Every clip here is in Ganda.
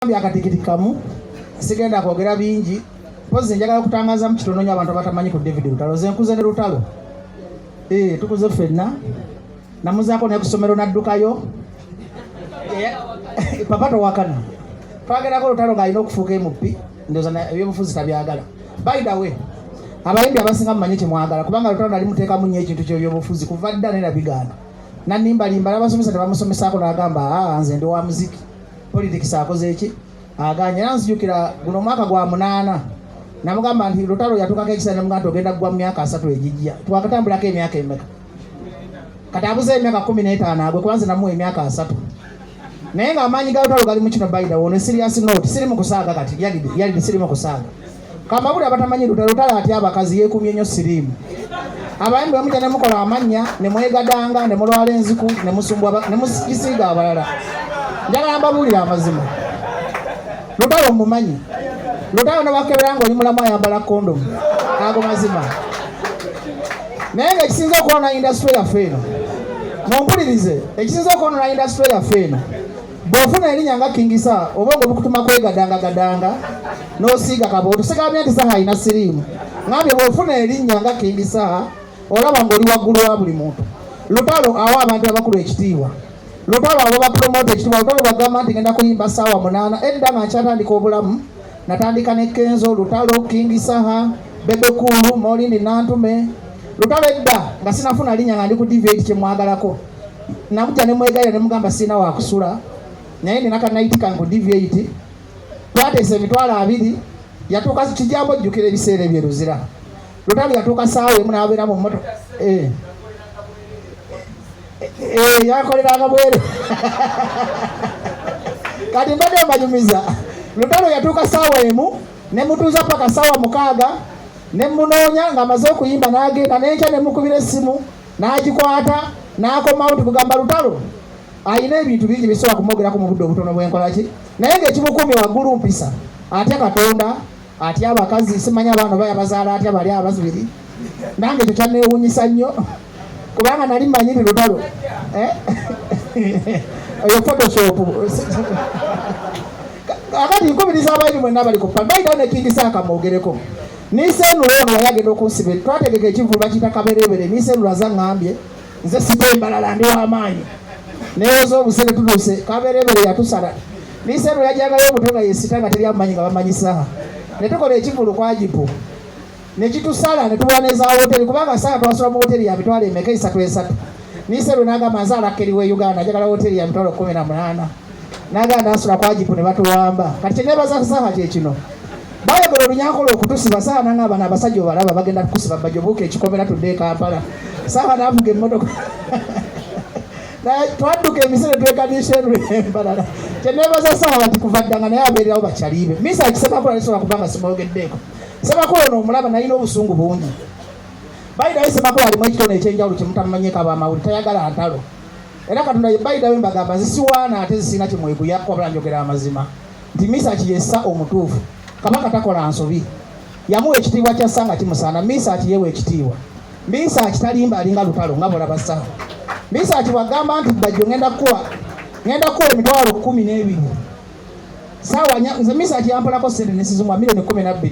Akatikiti kamu, sigenda kwogera bingi. Mpozi njagala kutangazamu kitono nnyo abantu abatamanyi ku David Lutalo. Ze nkuze ne Lutalo. Tukuze ffenna, namuzaako ne ku ssomero n'addukayo. Papa towakana, twagerako Lutalo ng'alina okufuuka MP. Ndowooza ebyobufuzi tabyagala. By the way, abayimbi abasinga mumanyi kyemwagala, kubanga Lutalo nali muteekamu nnyo ekintu kyebyobufuzi kuva dda, naye nabigaana, nanimbalimba. N'abasomesa tebamusomesaako, n'agamba, "Aa, nze ndi wa muziki, politics akoze eki aganye." Era nzijukira guno omwaka gwa 8, namugamba nti Lutalo yatuukako ekiseera, nemugamba nti ogenda kugwa mu myaka 30 egijja. Twakatambulako emyaka emeka kati? Abuze emyaka 15 agwe, kubanze namuwa emyaka 30. Naye ng'amaanyi ga Lutalo gali mu kino. By the way, ono serious note, siri mu kusaaga kati, yalidi yalidi, siri mu kusaaga. Kamabuli abatamanyi Lutalo, Lutalo atya abakazi, yeekumye nnyo siriimu. Abayimbi bamujja ne mukola amannya, ne mwegadanga, ne mulwala enziku, ne musumbwa, ne mugisiiga abalala. Njagala mbabuulire amazima, Lutalo mumanyi. Lutalo ne bakebera ng'oli mulamu, ayambala kondomu. Ago mazima. Naye ng'ekisinza okwonona industry yaffe eno, mumpulirize, ekisinza okwonona industry yaffe eno, bw'ofuna erinnya nga King Saha, oba nga obukutuma kwegadangagadanga n'osiiga kabooto. Sigambye nti Saha alina siriimu, ngambye bw'ofuna erinnya nga King Saha, olaba ng'oli waggulu wa buli muntu. Lutalo awa abantu abakulu ekitiibwa. Lutalo abo bapromota ekitiibwa. Lutalo bagamba nti ngenda kuyimba ssaawa 8. Edda nga nkyatandika obulamu, natandika ne Kenzo, Lutalo, King Saha, Bebe Cool, Maureen Nantume. Lutalo edda nga sinafuna linnya, nga ndi ku DV8, kyemwagalako, namujja nemwegalira, nemugamba sirina wakusula, naye nina ka night kange ku DV8. Twateesa 20,000. Yatuuka kijambo, ojjukira ebiseera ebyo Luzira, Lutalo yatuuka ssaawa 1 n'abeera mu mmotoka. Yakoleranga bwere. Kati mbadde mbanyumiza, Lutalo yatuuka ssaawa 1, ne mutuuza paka ssaawa 6, ne munoonya ng'amaze okuyimba n'agenda. N'enkya ne mukubira essimu n'agikwata n'akomawo. Tikugamba Lutalo ayina ebintu bingi bisobola kumwogerako mu budde obutono bwenkola ki, naye ng'ekimukuumye waggulu mpisa, atya Katonda, atya abakazi. Simanyi abaana oba yabazaala atya bali abazibiri. Nange ekyo kyanneewuunyisa nnyo, kubanga nali mmanyi nti Lutalo, eh? Oyo Photoshop. Akati nkubiriza abayimbi mwenna bali ku bayitawo ne King Saha mwogereko. Nisenula ono wali agenda okunsiba, twategeka ekivulu bakiyita Kaberebere. Nisenula zaŋŋambye nze sita embalala, ndi w'amaanyi, newoza obusente. Tutuuse Kaberebere, yatusala. Nisenula yajjangayo obuto nga yesita, nga teri amumanyi, nga bamanyi Saha. Ne tukola ekivulu kwajipu, nekitusala, ne tubula neza hoteri, kubanga Saha twasula mu hoteri ya mitwalo emeka? Esatu, esatu. Niseru n'agamba, nze alakkeri we Uganda, njagala hoteri ya 18,000. N'agamba nasula kwajipu, ne batuwamba. Kati kyenebaza Saha kyekino, bayogera olunyankola okutusiba. Saha nangamba, n'abasajja obalaba bagenda kukusiba, bajobuuka ekikomera, tudde e Kampala. Saha n'avuga emmotoka, twadduka emisere, twekanisha embalala. Kyenebaza Saha bati kuva dda nga naye abeererawo bakyalibe. Misa Kisemakula nesobola kubanga simwogeddeeko. Semakula ono omulaba, nalina obusungu bungi. Bayidawe, Semakula alimu ekitone ekyenjawulo kyemutamanyeko abamawuli, tayagala ntalo. Era Katonda bayidawe, mbagamba zisiwaana ate zisirina kyemweguyako, wabula njogera amazima nti Misaki yessa omutuufu. Kabaka takola nsobi, yamuwa ekitiibwa kya nga kimusaana. Misaki yewa ekitiibwa. Misaki talimba, alinga Lutalo nga bolaba Saha. Misaki bwagamba nti Bajjo ngenda kuwa 120,000 saawa, nze Misaki yampolako sente nesizimwa miliyoni 12.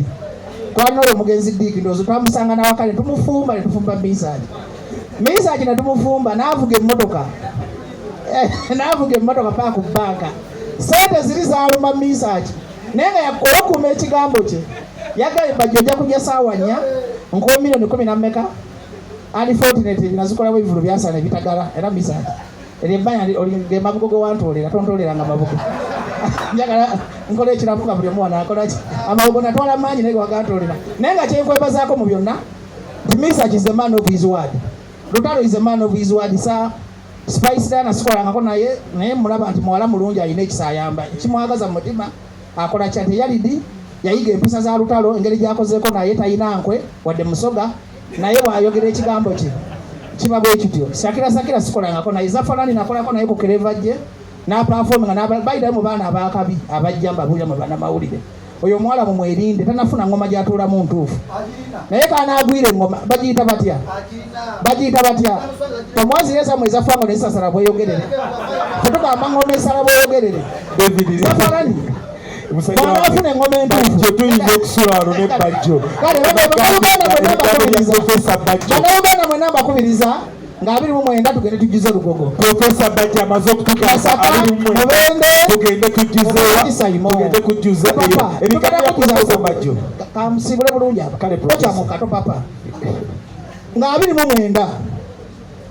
Twalina oyo omugenzi Diiki, ndowooza twamusanga nawaka ne tumufumba, ne tufumba Misaki. Misaki ne tumufumba, n'avuga emmotoka, n'avuga emmotoka paka ku bbanka. Sente ziri zaaluma Misaki, naye nga olwokuuma ekigambo kye, yagambye Bajjo ojja kujja saawa 4, nkuwa miliyoni 10 na mmeka. Unfortunately, nazikolawo ebivulu byasala ebitagala. Era Misaki, eryo ebbanya ge mabugo ge wantoolera, tontoolera mabugo. Njagala nkola ekiramu nga buli omu wano akola ki amabugo natwala mangi, naye wagantoolera. Naye nga kyenkwebazaako mu byonna nti Misaki is the man of his word. Lutalo is the man of his word. Sa Spice Diana sikolangako naye, naye mulaba nti muwala mulungi, alina ekisa, ayamba, kimwagaza mu mutima, akola kya teyalidi. Yayiga empisa za Lutalo, engeri gyakozeeko naye talina nkwe wadde musoga, naye bw'ayogera ekigambo kye kiba bwe kityo. Sakira, Sakira sikolangako naye. Zafalani nakolako naye ku Kerevajje n'aperforminga. Bayitayo mu baana abakabi abajja, mbabuulira mu bannamawulire, oyo omuwala mumwerinde, tanafuna ngoma gyatuulamu ntuufu, naye kanaagwira engoma bagiyita batya? Bagiyita batya? Omwazira ezammwe ezafango nezisasala bweyogerere, tetugamba ngoma esala bweyogerere. David. Zafalani. Musajja wange. Bw'anaafuna engoma entuufu. Bajjo tuyinza okusula wano ne Bajjo. Kale, Bannayuganda mwenna Ebigambo bya mbakubiriza. Profesa Bajjo. Bannayuganda mwenna mbakubiriza nga 29 tugende tujjuze Lugogo. Profesa Bajjo amaze okutugamba Masaka, 29. Mubende, Tugende tujjuze wa- Tugende tugende kujjuza Papa, ebigambo tugenda bya kujjuza Profesa Lugogo. Bajjo. Kamusibule bulungi aba. Kale, Profesa. Tokyamuka, to papa. Nga 29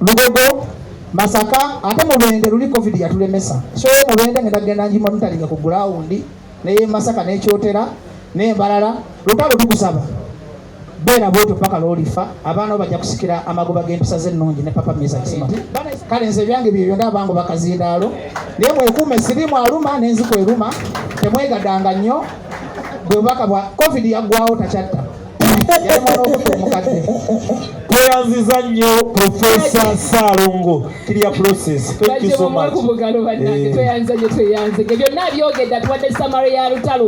Lugogo, Masaka, ate Mubende luli COVID yatulemesa. So Mubende ngenda kugenda ngimonitoringa ku ground, naye Masaka n'ekyotera n'embalala. Lutalo tukusaba beera bwotyo paka lwolifa, abaana bo bajja kusikira amagoba g'empisa z'ennungi ne Papa Misa Kisima. Kale nze ebyange byebyo, ndaba ngo bakazindaalo, naye mwekuume, sirimu aluma n'enziko eruma, temwegadanga nnyo. Bwe bubaka bwa COVID yaggwawo, takyatta yalimu n'okutta omukadde. Tweyanziza nnyo Profesa Saalongo. Clear process. Thank you so much. Ku bugalo bannange. Eh. Tweyanza gye tweyanze ge byonna abyogedde, atuwadde summary ya Lutalo.